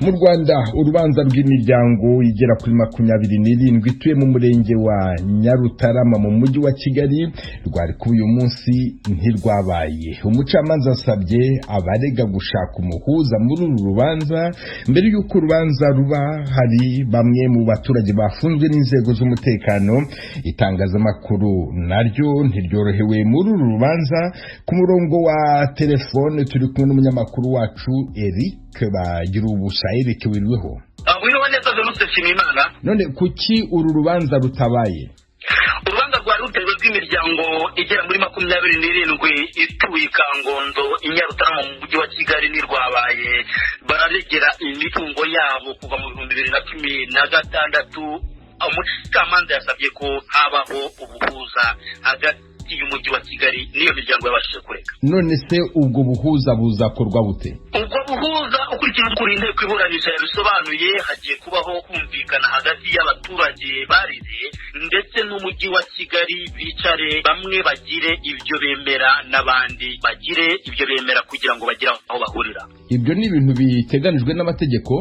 Mu Rwanda, urubanza rw'imiryango igera kuri 27 ituye mu murenge wa Nyarutarama mu mujyi wa Kigali rwari kuba uyu munsi ntirwabaye. Umucamanza asabye abarega gushaka umuhuza muri uru rubanza. Mbere y'uko urubanza ruba, hari bamwe mu baturage bafunzwe n'inzego z'umutekano. Itangazamakuru naryo ntiryorohewe muri uru rubanza. Ku murongo wa telefone turi kumwe n'umunyamakuru wacu Eric Bagiruwubusa. Eric, wiriweho? Wiriwe neza, Venuste Nshimiyimana. None kuki uru rubanza rutabaye? Urubanza rwari rutewe rw'imiryango igera muri 27 ituye i Kangondo i Nyarutarama mu mujyi wa Kigali ntirwabaye. Bararegera imitungo yabo kuva mu 2016. Umucamanza yasabye ko habaho ubuhuza hagati y'umujyi wa Kigali n'iyo miryango yabashije kureka. None se ubwo buhuza buzakorwa bute? Ubwo buhuza, ukurikije ukuntu inteko iburanisha yabisobanuye, hagiye kubaho kumvikana hagati y'abaturage barize ndetse n'umujyi wa Kigali. Bicare, bamwe bagire ibyo bemera n'abandi bagire ibyo bemera kugira ngo bagire aho bahurira. Ibyo ni ibintu biteganijwe n'amategeko?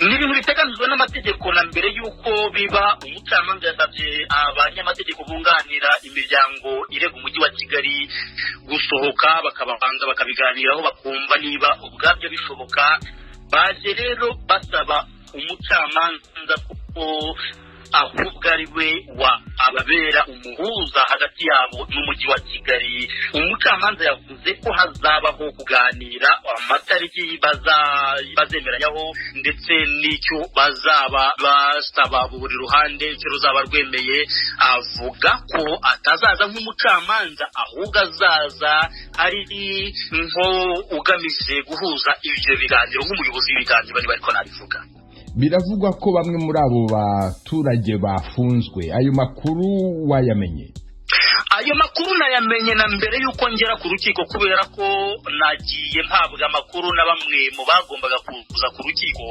Ni ibintu biteganijwe n'amategeko. Na mbere y'uko biba, umucamanza yasabye abanyamategeko bunganira imiryango irega umujyi wa Kigali gusohoka, bakabanza bakabiganiraho, bakumva niba ubwabyo bishoboka. Baje rero basaba umucamanza ko ahubwo ari we wa ababera umuhuza hagati yabo n'umujyi wa Kigali. Umucamanza yavuze ko hazabaho kuganira amatariki bazemeranyaho ndetse n'icyo bazaba basaba buri ruhande, icyo ruzaba rwemeye. Avuga ko atazaza nk'umucamanza, ahubwo azaza ari nko ugamije guhuza ibyo biganiro, nk'umuyobozi w'ibiganiro, niba ariko nabivuga. Biravugwa ko bamwe muri abo baturage bafunzwe. Ayo makuru wayamenye? Ayo makuru nayamenye na mbere y'uko ngera ku rukiko, kubera ko nagiye mpabwa amakuru na bamwe mu bagombaga kuza ku rukiko.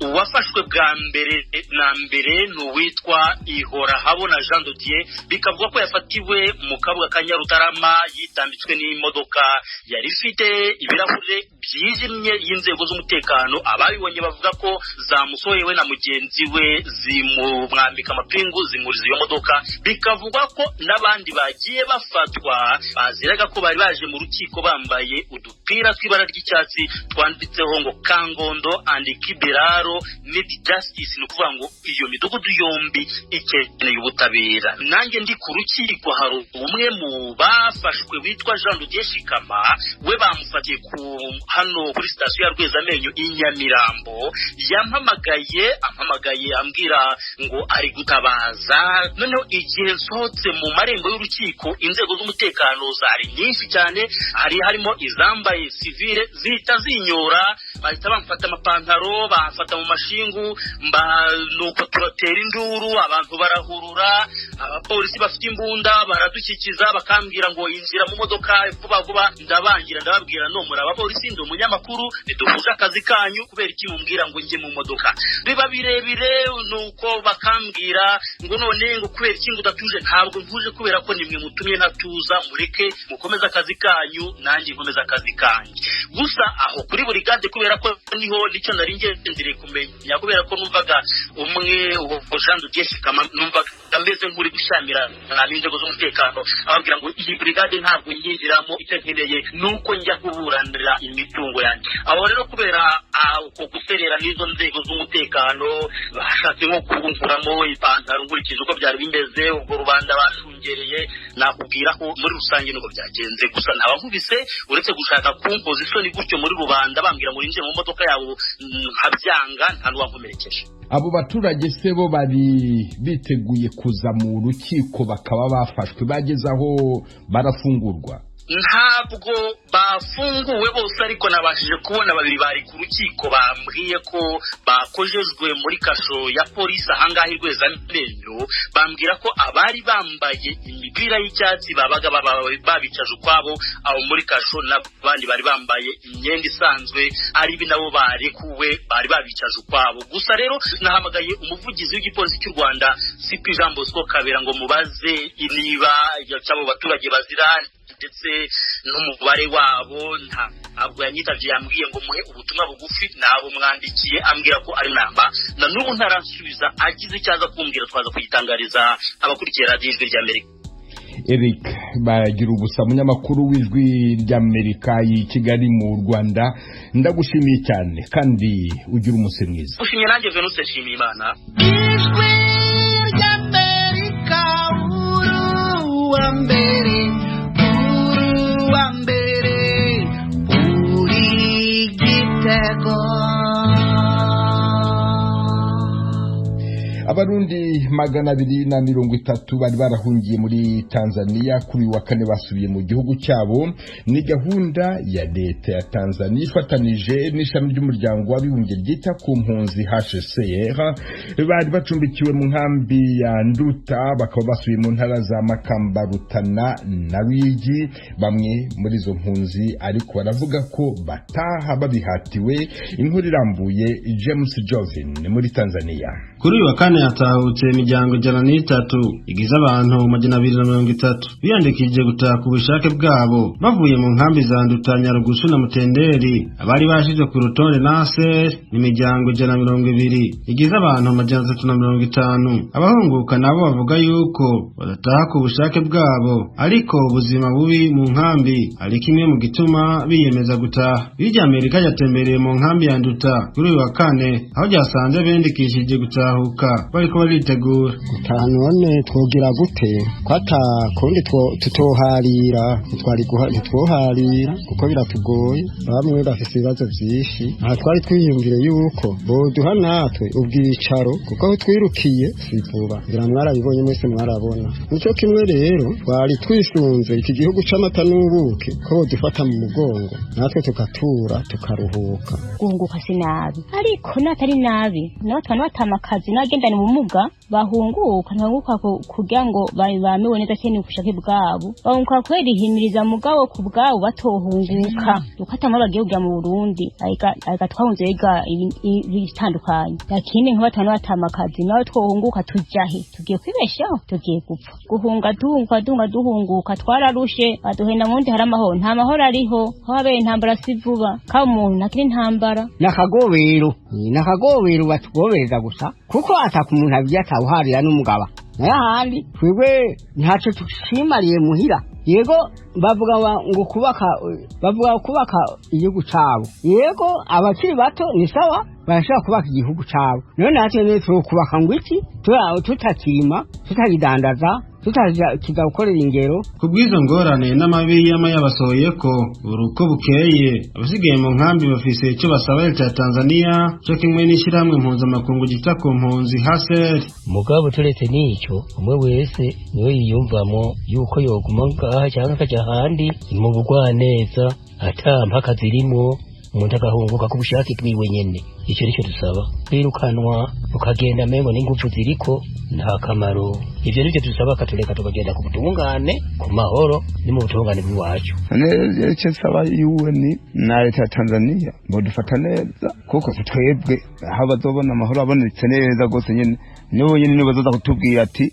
Uwafashwe bwa mbere na mbere ni uwitwa Ihora Habona Jean de Dieu. Bikavuga ko yafatiwe mu kabuga ka Nyarutarama, yitambitswe n'imodoka yari ifite ibirahure byijimye y'inzego z'umutekano. Ababibonye bavuga ko zamusohoyewe na mugenzi we, zimumwambika amapingu, zimuriza iyo modoka. Bikavugwa ko n'abandi bagiye bafatwa baziraga ko bari baje mu rukiko bambaye udupira tw'ibara ry'icyatsi twanditseho ngo "Kangondo and Kibiraro need justice", ni ukuvuga ngo iyo midugudu yombi ikeneye ubutabera. Nanjye ndi ku rukiko, hari umwe mu bafashwe witwa Jean de Dieu Shikama, we bamufatiye ku hano kuri sitasiyo ya Rwezamenyo i Nyamirambo. Yampamagaye, ampamagaye ambwira ngo ari gutabaza. Noneho igihe nsohotse mu marembo y'urukiko, inzego z'umutekano zari nyinshi cyane, hari harimo izambaye sivile, zihita zinyora, bahita bamfata amapantaro, bamfata mu mashingu, nuko turatera induru, abantu barahurura, abapolisi bafite imbunda baradukikiza, bakambwira ngo "Injira mu modoka vuba vuba." Ndabangira, ndababwira: "No muri abapolisi, ndi umunyamakuru, ntiduhuje akazi kanyu, kubera iki mumbwira ngo njye mu modoka?" Biba birebire, nuko bakambwira ngo "None ngo kubera iki ngo udatuje?" Ntabwo ntuje kubera ko nimwe mutumye ntatuza, mureke mukomeze akazi kanyu, nanjye nkomeze akazi kanjye. Gusa aho kuri burigade, kubera ko niho nicyo nari ngendereye kumenya, kubera ko numvaga umwe uwo Jean de Dieu Shikama, numvaga ameze nk'uri gushyamirana n'inzego z'umutekano, ababwira ngo "Iyi burigade ntabwo nyinjiramo, icyo nkeneye ni uko njya kuburanira imitungo yanjye." Aho rero, kubera uko guserera n'izo nzego z'umutekano, bashatse nko kunkuramo ipantaro nkurikije uko byari bimeze. Ubwo rubanda bashungereye, nakubwira ko muri rusange nuko byagenze. Gusa ntabankubise, uretse gushaka kumpoza isoni gutyo muri rubanda, bambwira ngo ninjire mu modoka yabo nkabyanga, nta n'uwankomerekeje. Abo baturage se bo bari biteguye kuza mu rukiko bakaba bafashwe, bageze aho barafungurwa? Ntabwo bafunguwe bose, ariko nabashije kubona babiri bari ku rukiko bambwiye ko bakojejwe muri kasho ya polisi ahangaha i Rwezamenyo. Bambwira ko abari bambaye imipira y'icyatsi babaga babicaje ukwabo aho muri kasho, n'abandi bari bambaye imyenda isanzwe ari nabo barekuwe, bari babicaje ukwabo. Gusa rero nahamagaye umuvugizi w'igipolisi cy'u Rwanda, CP Jean Bosco Kabera, ngo mubaze niba abo baturage bazira ndetse N'umubare wabo ntabwo yanyitabye, yambwiye ngo muhe ubutumwa bugufi, nabo mwandikiye ambwira ko ari namba, na n'ubu ntaransubiza. Agize icyo aza kumbwira twaza kugitangariza abakurikiye Radiyo Ijwi ry'Amerika. Eric Bagira Ubusa, umunyamakuru w'Ijwi ry'Amerika i Kigali mu Rwanda, ndagushimiye cyane kandi ugira umunsi mwiza. Ushimye nanjye, Venuse Nshimiyimana. Ijwi ry'Amerika, uruwa mbere, uruwa mbere, uri igitego. Abarundi 230 bari barahungiye muri Tanzania kuri wa kane basubiye mu gihugu cyabo. Ni gahunda ya leta ya Tanzania ifatanije n'ishami ry'Umuryango w'Abibumbye ryita ku mpunzi, HCR. Bari bacumbikiwe mu nkambi ya Nduta, bakaba basubiye mu ntara za Makamba, Rutana na Ruyigi. Bamwe muri izo mpunzi ariko baravuga ko bataha babihatiwe. Inkuru irambuye, James Jovin muri Tanzania. Kuri uyu wa kane hatahutse imiryango 103 igize abantu 230 biyandikishije gutaha ku bushake bwabo, bavuye mu nkambi za Nduta, Nyarugusu na Mutenderi. Abari bashyizwe ku rutonde na ASR ni imiryango 120 igize abantu 350. Abahunguka nabo bavuga yuko badataha ku bushake bwabo, ariko ubuzima bubi mu nkambi ari kimwe mu gituma biyemeza gutaha. Ijwi Amerika yatembereye mu nkambi ya Nduta kuri uyu wa kane, aho ryasanze biyandikishije gutahuka bariko baritegura. Gutaha none twogira gute ko ata kundi tutoharira? Ntitwoharira kuko biratugoye, bamwe bafise ibibazo vyinshi. Aha twari twiyumvire yuko boduha natwe ubwicaro, kuko aho twirukiye si vuba, ngira mwarabibonye mwese, mwarabona. Nico kimwe rero twari twisunze iki gihugu c'amata n'ubuki, ko bodufata mu mugongo natwe tugatura tukaruhuka. Guhunguka si nabi, ariko natari nabi n'abatwana batamakazi n'abagendana ubumuga bahunguka, ntibahunguka kugira ngo bamewe neza cyane ubushake bwabo, bahunguka kubera ihimiriza. Mugabo ku bwabo batohunguka ukatamara bagiye kuja mu Burundi, ariko twahunze biga ibitandukanye, lakini nk'abatwana batamakazi nawe twohunguka tujahe? Tugiye kwibeshaho? Tugiye gupfa. Guhunga duhunguka, duhunga duhunguka, twararushe. Baduhenda mu wundi hari amahoro? Nta mahoro ariho. Aho habera intambara si vuba, kaba umuntu ntakiri intambara. Nakagobero, nakagobero batugobereza gusa, kuko ataka umuntu abwiye atawuharira n'umugaba. Nayo ahandi twebwe ntacyo tushimariye muhira. Yego, bavuga ngo kubaka, bavuga kubaka igihugu cabo. Yego, abakiri bato ni sawa, barashobora kubaka igihugu cabo. None natwe none kubaka ngo iki, tutakirima, tutakidandaza, tutakiza gukorera ingero? Ku bw'izo ngorane n'amabi yama yabasohoye ko buri uko bukeye, abasigaye mu nkambi bafise icyo basaba leta ya Tanzania cyo kimwe n'ishyirahamwe mpuzamakungu ryita ku mpunzi, HCR. Mugabo turetse n'icyo, umwe wese niwe yiyumvamo yuko yoguma ngaha cyangwa akajya ahandi mu bugwaneza, ata mpaka zirimwo, umuntu agahunguka ku bushake bwiwe nyene. Icyo nicyo dusaba. Kwirukanwa ukagenda mengo n'ingufu ziriko nta kamaro. Ivyo nivyo dusaba, akatureka tukagenda ku butungane, ku mahoro, ni mu butungane bw'iwacu. Icyo nsaba UN na leta ya Tanzania, bodufata neza, kuko twebwe aho bazobona amahoro abonetse neza rwose nyene, nibo nyene nibo bazoza kutubwira ati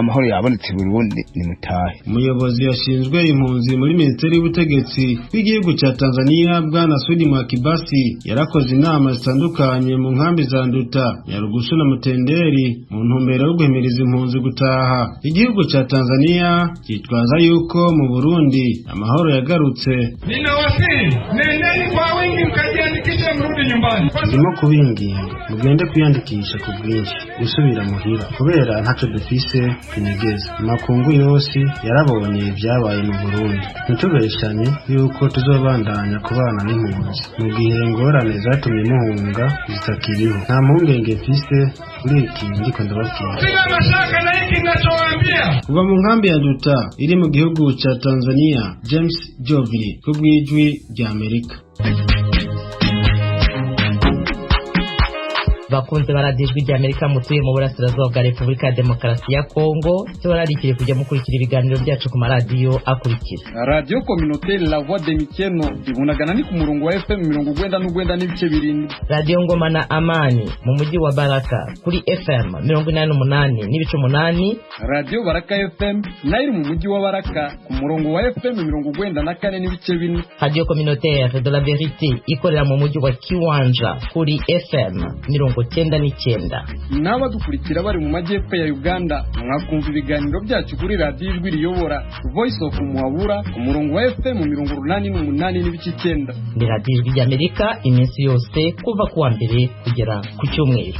amahoro yabonetse i Burundi, nimutahe. Umuyobozi yashinzwe impunzi muri minisiteri y'ubutegetsi bw'igihugu cya Tanzania, bwana Sudi Mwakibasi, yarakoze inama zitandukanye mu nkambi za Nduta, Nyarugusu na Mutenderi mu ntumbero yo guhimiriza impunzi gutaha. Igihugu cya Tanzania cyitwaza yuko mu Burundi amahoro yagarutse. Ninawasihi, nendeni kwa wingi mkajiandikishe mrudi nyumbani. Ndimo kubinginga mugende kwiyandikisha ku bwinshi gusubira muhira, kubera ntacyo dufise tunyegeza. Amakungu yose yarabonye ibyabaye mu Burundi. Ntitubeshanye yuko tuzobandanya kubana n'impunzi mu gihe ingorane zatumye muhunga zitakiriho. Nta mpungenge mfise kuri iki ndiko ndababwira. Sina mashaka na hiki ninachowaambia. Kuva mu nkambi ya Nduta iri mu gihugu ca Tanzania, James Jovini ku bw'Ijwi rya Amerika. Bakunze baradiyo Ijwi ry'Amerika mutuye mu burasirazuba bwa Repubulika ya Demokarasi ya Kongo, tubararikire kujya mukurikira ibiganiro byacu ku maradiyo akurikira: Radiyo Communautaire La Voix de Mikeno ibunagana ni ku murongo wa FM 97.7, Radiyo Ngoma na Amani mu mujyi wa Baraka kuri FM 88.8, Radiyo Baraka FM nayo iri mu mujyi wa Baraka ku murongo wa FM 94.4, Radiyo Communautaire de la Verite ikorera mu mujyi wa Kiwanja kuri FM 99. N'abadukurikira bari mu majyepfo ya Uganda mwakumva ibiganiro byacu kuri Radiyo Ijwi Riyobora Voice of Muhabura ku murongo wa FM 88.9. Ni Radiyo Ijwi ry'Amerika iminsi yose kuva ku wa mbere kugera ku cyumweru.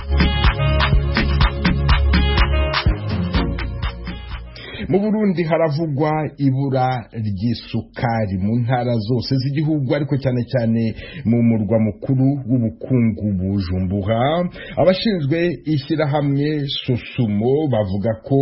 Mu Burundi haravugwa ibura ry'isukari mu ntara zose z'igihugu, ariko cyane cyane mu murwa mukuru w'ubukungu Bujumbura. Abashinzwe ishyirahamwe Sosumo bavuga ko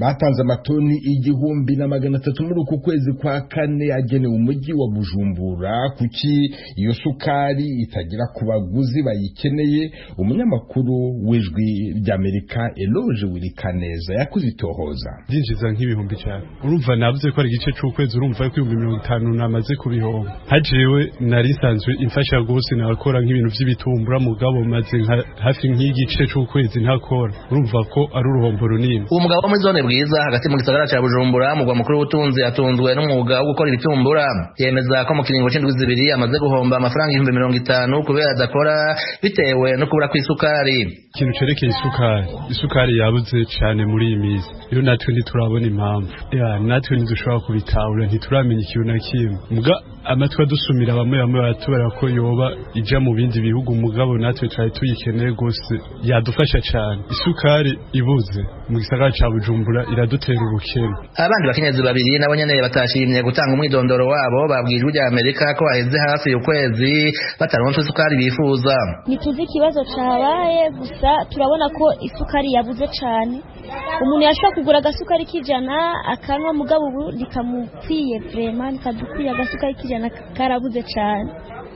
batanze amatoni 1300 muri uku kwezi kwa kane agenewe umujyi wa Bujumbura. Kuki iyo sukari itagera ku baguzi bayikeneye? Umunyamakuru w'Ijwi ry'Amerika Eloge Wirikaneza yakoze itohoza. Byinjiza nk'ibihumbi cyane, urumva navuze ko ari igice c'ukwezi, urumva ko 50,000 namaze kubihomba. Hajewe nari nsanzwe imfasha gose, nakora nk'ibintu vy'ibitumbura, mugabo maze hafi nk'igice c'ukwezi ntakora, urumva ko ari uruhombo runini. Uwo mugabo wo muri zone Bwiza hagati mu gisagara ca Bujumbura, mugwa mukuru w'ubutunzi, atunzwe n'umwuga wo gukora ibitumbura. Yemeza ko mu kiringo c'indwi 2 amaze guhomba amafaranga 50,000 kubera adakora bitewe no kubura kw'isukari. Ikintu cerekeye isukari, isukari yabuze cane muri iyi minsi, rero natwe ntiturabona impamvu, ya natwe ntidushobora kubitahura, ntituramenya ikintu na kimwe. Muga amatwi adusumira, bamwe bamwe baratubara ko yoba ija mu bindi bihugu, mugabo natwe twari tuyikeneye gose, yadufasha cane. Isukari ibuze mu gisagara ca Bujumbura iradutera ubukene. Abandi bakenyezi babiri nabo nyene batashimye gutanga umwidondoro wabo babwiye Ijwi rya Amerika ko haheze hafi ukwezi bataronse isukari bifuza. Ntituzi ikibazo cabaye, gusa turabona ko isukari yabuze cane. Umuntu yashobora kugura agasukari k'ijana akanywa, mugabo ubu ntikamukwiye, vraiment ntikadukwiye, agasukari k'ijana karabuze cane.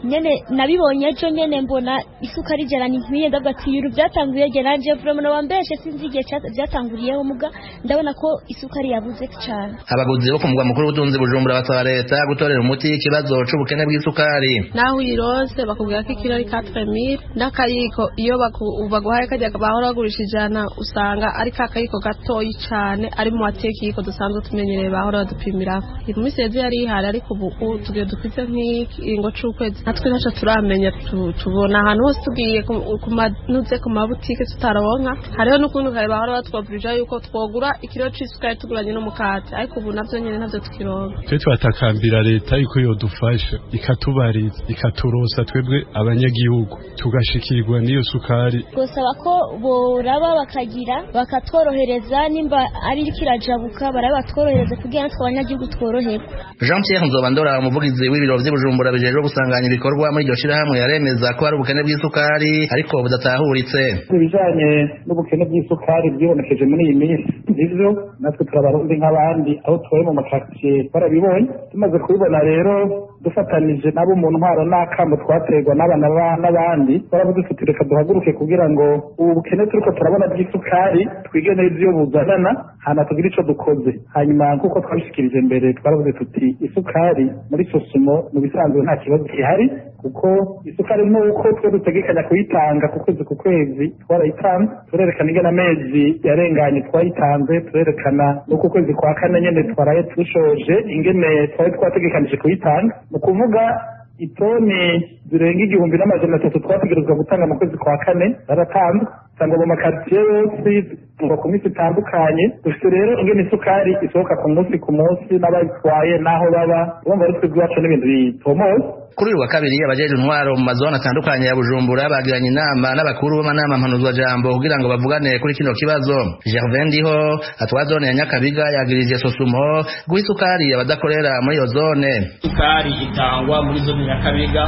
Nyene nabibonye ejo nyene, mbona isukari ijana ntinkwiye, ndavuga ati ibintu byatanguye jye nanje vraiment wambeshe, sinzi igihe byatanguriyeho, muga ndabona ko isukari yabuze cane. Abaguzi bo ku mugwa mukuru w'ubutunzi Bujumbura basaba leta gutorera umuti ikibazo c'ubukene bw'isukari. Naho uyironse bakubwira ko ikiro ari 4000 n'akayiko, iyo baguhaye kajya bahora bagurisha ijana, usanga ari ka kayiko gatoyi cane, ari mu matekiko dusanzwe tumenyereye bahora badupimirako. Iminsi yeze yari ihari, ariko ubu tugiye dukwize nk'ikiringo c'ukwezi, natwe ntacyo turamenya. Tubona ahantu hose tugiye ku manuze ku mabutike tutaronka. Hariho n'ukuntu kare bahora batwobirija yuko twogura ikiro c'isukari tuguranye n'umukate, ariko ubu navyo nyene ntavyo tukironka. Twe twatakambira leta yuko yodufasha ikatubariza ikaturosa twebwe abanyagihugu tugashikirwa n'iyo sukari. Gusaba ko boraba bakagira bakatworohereza, nimba ari kirajabuka baraba batworohereza kugira natwe abanyagihugu tworoherwe. Jean Pierre Nzobandora, umuvugizi w'ibiro vy'i Bujumbura bijejwe gusanganya ibikorwa muri iryo shirahamwe, yaremeza ko hari ubukene bw'isukari ariko budatahuritse. Ibijanye n'ubukene bw'isukari bwibonekeje muri iyi minsi nivyo, natwe turabarundi nk'abandi, aho tubaye mu makaritsiye barabibonye. Tumaze kubibona rero, dufatanije nabo mu ntwaro n'akamo twaterwa n'aba n'abandi, baravuze tuti reka duhaguruke kugira ngo ubu bukene turiko turabona bw'isukari twige neza iyo buzanana, hanyuma tugire ico dukoze. Hanyuma nk'uko twabishikirije mbere, twaravuze tuti isukari muri Sosumo mu bisanzwe nta kibazo gihari, kuko isukari nk'uko twe dutegekanya kuyitanga ku kwezi ku kwezi twarayitanze, turerekana ingene amezi yarenganye twayitanze, turerekana n'uko ukwezi kwa kane nyene twaraye tushoje ingene twari twategekanije kuyitanga. Ni ukuvuga itoni zirenga 1300 twategerezwa gutanga mu kwezi kwa kane zaratanzwe, usanga mu makaritsiye yose tuva ku minsi itandukanye. Dufite rero ingene isukari isohoka ku munsi ku munsi n'abayitwaye n'aho baba, urumva ari twebwe iwacu n'ibintu bitomoye. Kuri uyu wa kabiri abajeje intwaro mu mazone atandukanye ya Bujumbura bagiranye inama n'abakuru b'amanama mpanuzwajambo kugira ngo bavugane kuri kino kibazo. Gervais Ndiho atwara zone ya Nyakabiga yagirije Sosumo guha isukari abadakorera muri iyo zone. Isukari itangwa muri zone Nyakabiga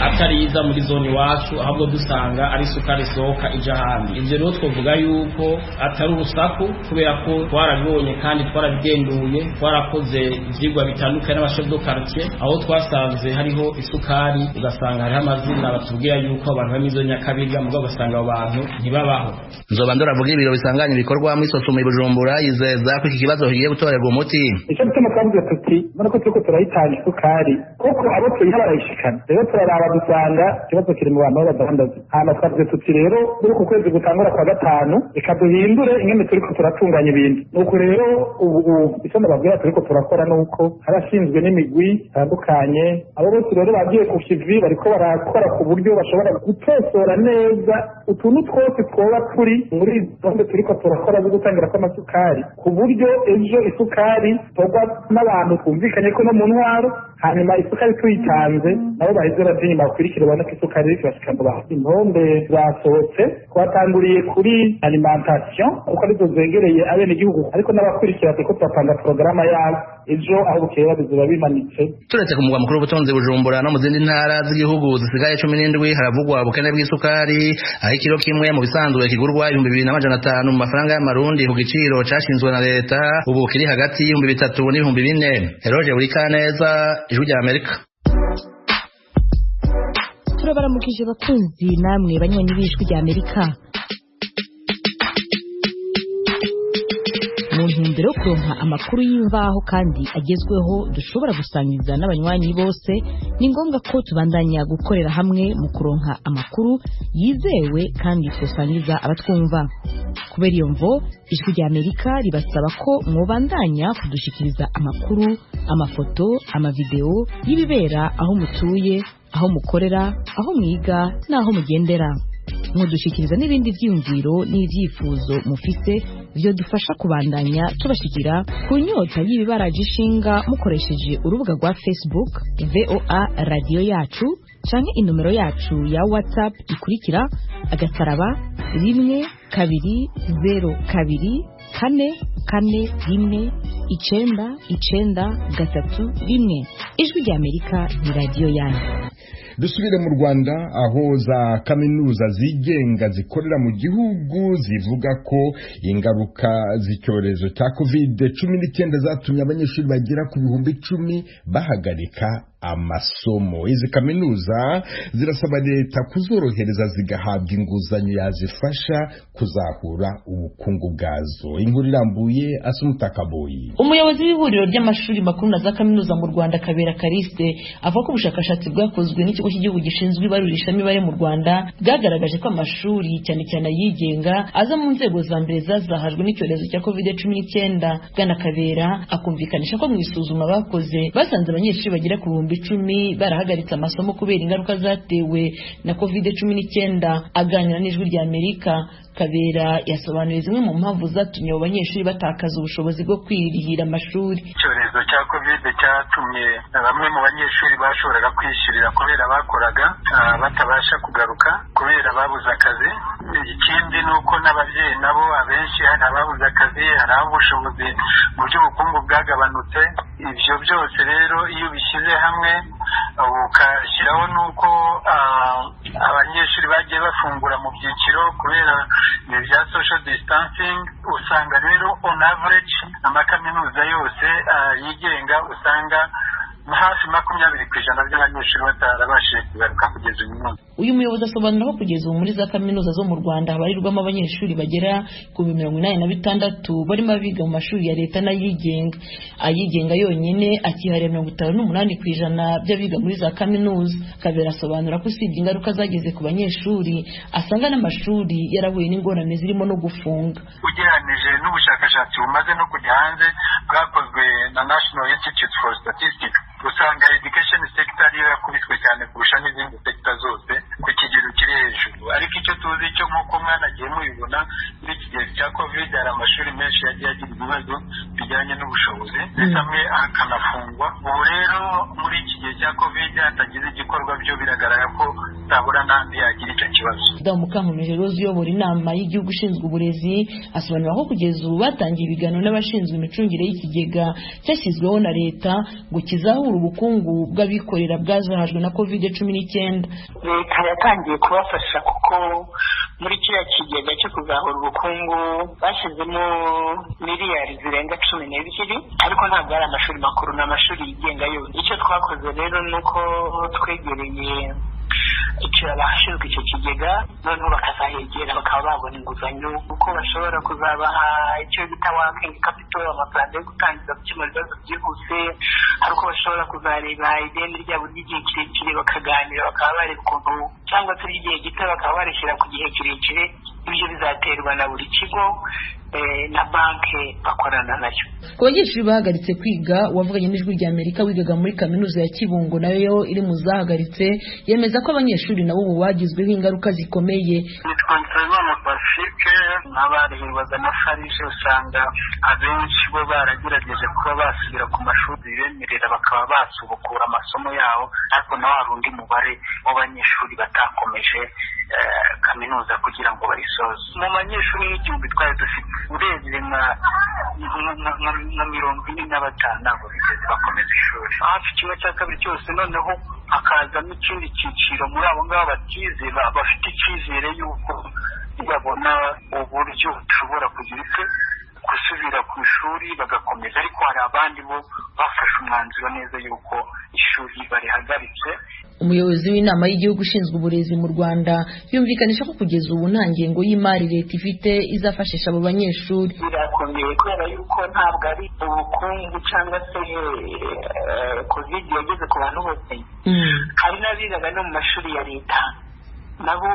atari iza muri zone iwacu, ahubwo dusanga ari isukari isohoka ija hanze. makambi. Ivyo rero twovuga yuko atari urusaku, kubera ko twarabibonye kandi twarabigenduye, twarakoze ivyigwa bitandukanye n'abashef de quartier, aho twasanze hariho isukari, ugasanga hariho amazina batubwira yuko abantu bari muri zone Nyakabiga, mugabo ugasanga abo bantu ntibabaho. Nzobandora avuga ibiro bisanganya ibikorwa muri Sosumo i Bujumbura, yizeza ko iki kibazo kigiye gutorerwa umuti. Icyo gituma twavuze tuti mbona ko turiko turayitanga isukari, kuko abo tuyiha barayishikana. Rero turaraba dusanga ikibazo kiri mu bantu b'abadandaza. Hama twavuze tuti rero muri uku kwezi gutangura kwa gatanu, reka duhindure ingene turiko turatunganya ibintu. Nuko rero ubu icyo nababwira turiko turakora nuko harashinzwe n'imigwi itandukanye. Abo bose rero bagiye ku kivi, bariko barakora ku buryo bashobora gutosora neza utuntu twose twoba turi muri izo turiko turakora zo gutangira kw'amasukari, ku buryo ejo isukari torwa n'abantu twumvikanye ko no mu ntwaro, hanyuma isukari tuyitanze nabo baheze baje inyuma bakurikire babone ko isukari iriko irashika mu bantu. Intonde zasohotse, twatanguriye kuri alimentation kuko arizo zegereye abenegihugu, ariko n'abakurikira turiko turapanga porogaramu yabo, ejo aho bukera bizoba bimanitse. Turetse ku mugwa mukuru w'ubutunzi Bujumbura, no mu zindi ntara z'igihugu zisigaye 17 haravugwa ubukene bw'isukari, aho ikiro kimwe mu bisanzwe kigurwa 2500 mu mafaranga y'amarundi ku giciro cashinzwe na leta, ubu kiri hagati y'3000 n'4000. Eroje Burikaneza, Ijwi rya Amerika. Turabaramukije bakunzi namwe banywanyi b'Ijwi rya Amerika. Mu ntumbero yo kuronka amakuru y'imvaho kandi agezweho dushobora gusangiza n'abanywanyi bose, ni ngombwa ko tubandanya gukorera hamwe mu kuronka amakuru yizewe kandi twosangiza abatwumva. Kubera iyo mvo, Ijwi rya Amerika ribasaba ko mwobandanya kudushikiriza amakuru, amafoto, amavideo y'ibibera aho mutuye, aho mukorera, aho mwiga n'aho mugendera. Mwodushikiriza n'ibindi vyiyumviro n'ivyifuzo mufise vyodufasha kubandanya tubashikira ku nyota y'ibibaraje ishinga mukoresheje urubuga rwa Facebook VOA radiyo yacu, canke inomero yacu ya WhatsApp ikurikira agasaraba 1 2 0 2 4 4 1 9 9 3 1. Ijwi rya Amerika ni radiyo yanyu. Dusubire mu Rwanda, aho za kaminuza zigenga zikorera mu gihugu zivuga ko ingaruka z'icyorezo cya COVID-19 zatumye abanyeshuri bagera ku 10,000 bahagarika amasomo. Izi kaminuza zirasaba leta kuzorohereza zigahabwa inguzanyo yazifasha kuzahura ubukungu bwazo. Inkuru irambuye Asumutakaboyi. Umuyobozi w'ihuriro ry'amashuri makuru na za kaminuza mu Rwanda, Kabera Kariste, avuga ko ubushakashatsi bwakozwe n'ikigo cy'igihugu gishinzwe ibarurishamibare mu Rwanda bwagaragaje ko amashuri cyane cyane ayigenga aza mu nzego za mbere zazahajwe n'icyorezo cya COVID-19. Bwana Kabera akumvikanisha ko mu isuzuma bakoze basanze abanyeshuri bagera ku 10,000 barahagaritse amasomo kubera ingaruka zatewe na COVID-19. Aganira n'Ijwi rya Amerika, Kabera yasobanuye zimwe mu mpamvu zatumye abo banyeshuri batakaza ubushobozi bwo kwirihira amashuri. Icyorezo cya COVID cyatumye bamwe mu banyeshuri bashoboraga kwishyurira kubera bakoraga batabasha kugaruka kubera babuze akazi. Ikindi ni uko n'ababyeyi nabo abenshi hari ababuze akazi, hari ab'ubushobozi mu by'ubukungu bwagabanutse. Ibyo byose rero iyo ubishyize hamwe ukashyiraho n'uko abanyeshuri bagiye bafungura mu byiciro kubera ibi bya social distancing, usanga rero on average amakaminuza yose yigenga usanga hafi 20% by'abanyeshuri batarabashije kugaruka kugeza uyu munsi. Uyu muyobozi asobanura ko kugeza ubu muri za kaminuza zo mu Rwanda habarirwamo abanyeshuri bagera ku 86,000 barimo abiga mu mashuri ya leta n'ayigenga. Ayigenga yonyine akiharira 58% by'abiga muri za kaminuza. Kabera asobanura ko usibye ingaruka zageze ku banyeshuri, asanga n'amashuri yarahuye n'ingorane zirimo no gufunga. Ugereranije n'ubushakashatsi bumaze no kujya hanze bwakozwe na National Institute for Statistics, usanga education sector ariyo yakubiswe cyane kurusha n'izindi sector zose ku kigero kiri hejuru. Ariko icyo tuzi cyo nk'uko mwana agiye mubibona muri iki gihe cya COVID, hari amashuri menshi yagiye agira ibibazo bijyanye n'ubushobozi, ndetse amwe akanafungwa. Ubu rero muri iki gihe cya COVID hatagize igikorwa byo biragaragara ko ntabura n'andi yagira icyo kibazo. Madamu Mukankomeje Rose uyobora inama y'igihugu ishinzwe uburezi asobanura ko kugeza ubu batangiye ibiganiro n'abashinzwe imicungire y'ikigega cyashyizweho na leta ngo kizahure ubukungu bw'abikorera bwazahajwe na COVID-19. Leta yatangiye kubafasha kuko muri kiriya kigega cyo kuzahura ubukungu bashyizemo miliyari zirenga 12, ariko ntabwo ari amashuri makuru, ni amashuri yigenga yose. Icyo twakoze rero ni uko twegereye abashinzwe icyo kigega, noneho bakazahegera bakaba babona inguzanyo, kuko bashobora kuzabaha icyo bita working capital, amafaranga yo gutangiza gukemura ibibazo byihuse. Hari uko bashobora kuzareba ideni ryabo ry'igihe kirekire bakaganira, bakaba bareba ukuntu, cyangwa se ry'igihe gito bakaba barishyira ku gihe kirekire. Ibyo bizaterwa na buri kigo na banki bakorana nayo. Ku banyeshuri bahagaritse kwiga, uwavuganye n'Ijwi rya Amerika wigaga muri kaminuza ya Kibungo nayo iri mu zahagaritse, yemeza ko abanyeshuri nabo ubu bagizweho ingaruka zikomeye. Nitwa Nsabimana Pacifique. Nk'abarihirwaga na farije usanga abenshi bo baragerageje kuba basubira ku mashuri bibemerera bakaba basubukura amasomo yabo, ariko naho hari undi mubare w'abanyeshuri batakomeje kaminuza kugira ngo bayisoze. Mu banyeshuri 1000 twari dufite, urebye nka 45 ntabwo bigeze bakomeza ishuri, hafi 1/2 cyose. Noneho hakazamo ikindi cyiciro muri abo ngabo batize, bafite icyizere y'uko babona uburyo ushobora kugira icyo gusubira ku ishuri bagakomeza, ariko hari abandi bo bafashe umwanzuro neza y'uko ishuri barihagaritse. Umuyobozi w'inama y'igihugu ishinzwe uburezi mu Rwanda yumvikanisha ko kugeza ubu nta ngengo y'imari leta ifite izafashisha abo banyeshuri. Birakomeye kubera yuko ntabwo ari ubukungu cyangwa se covid yageze ku bantu bose. Hari n'abigaga no mu mashuri ya leta nabo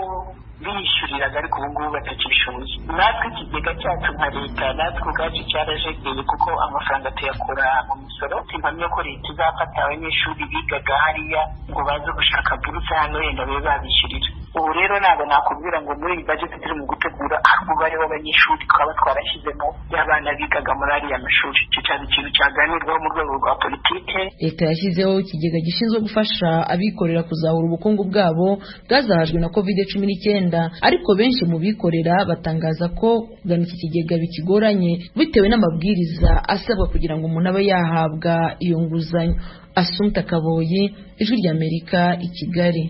biyishyuriraga, ariko ubu ngubu batakibishoboye. Natwe ikigega cyacu nka leta, natwe ubwacu cyarajegeye kuko amafaranga tuyakura mu misoro. Simpamya ko leta izafata abanyeshuri bigaga hariya ngo baze gushaka buruse hano wenda babe babishyurira. Ubu rero ntabwo nakubwira ngo muri iyi bajeti turi mu gutegura hari umubare w'abanyeshuri twaba twarashyizemo y'abana bigaga muri ariya mashuri. Icyo cyaba ikintu cyaganirwaho mu rwego rwa politike. Leta yashyizeho ikigega gishinzwe gufasha abikorera kuzahura ubukungu bwabo bwazahajwe na COVID-19, ariko benshi mu bikorera batangaza ko kugana iki kigega bikigoranye bitewe n'amabwiriza asabwa kugira ngo umuntu abe yahabwa iyo nguzanyo. Asumta Kaboyi, Ijwi ry'Amerika, i Kigali.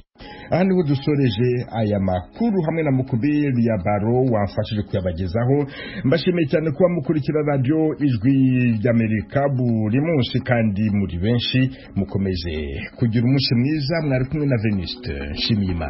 Aha niho dusoreje aya makuru hamwe na Mukubiri ya Baro wamfashije kuyabagezaho. Mbashimiye cyane kuba mukurikira radiyo Ijwi ry'Amerika buri munsi kandi muri benshi. Mukomeje kugira umunsi mwiza. Mwari kumwe na Venuste Nshimiyimana.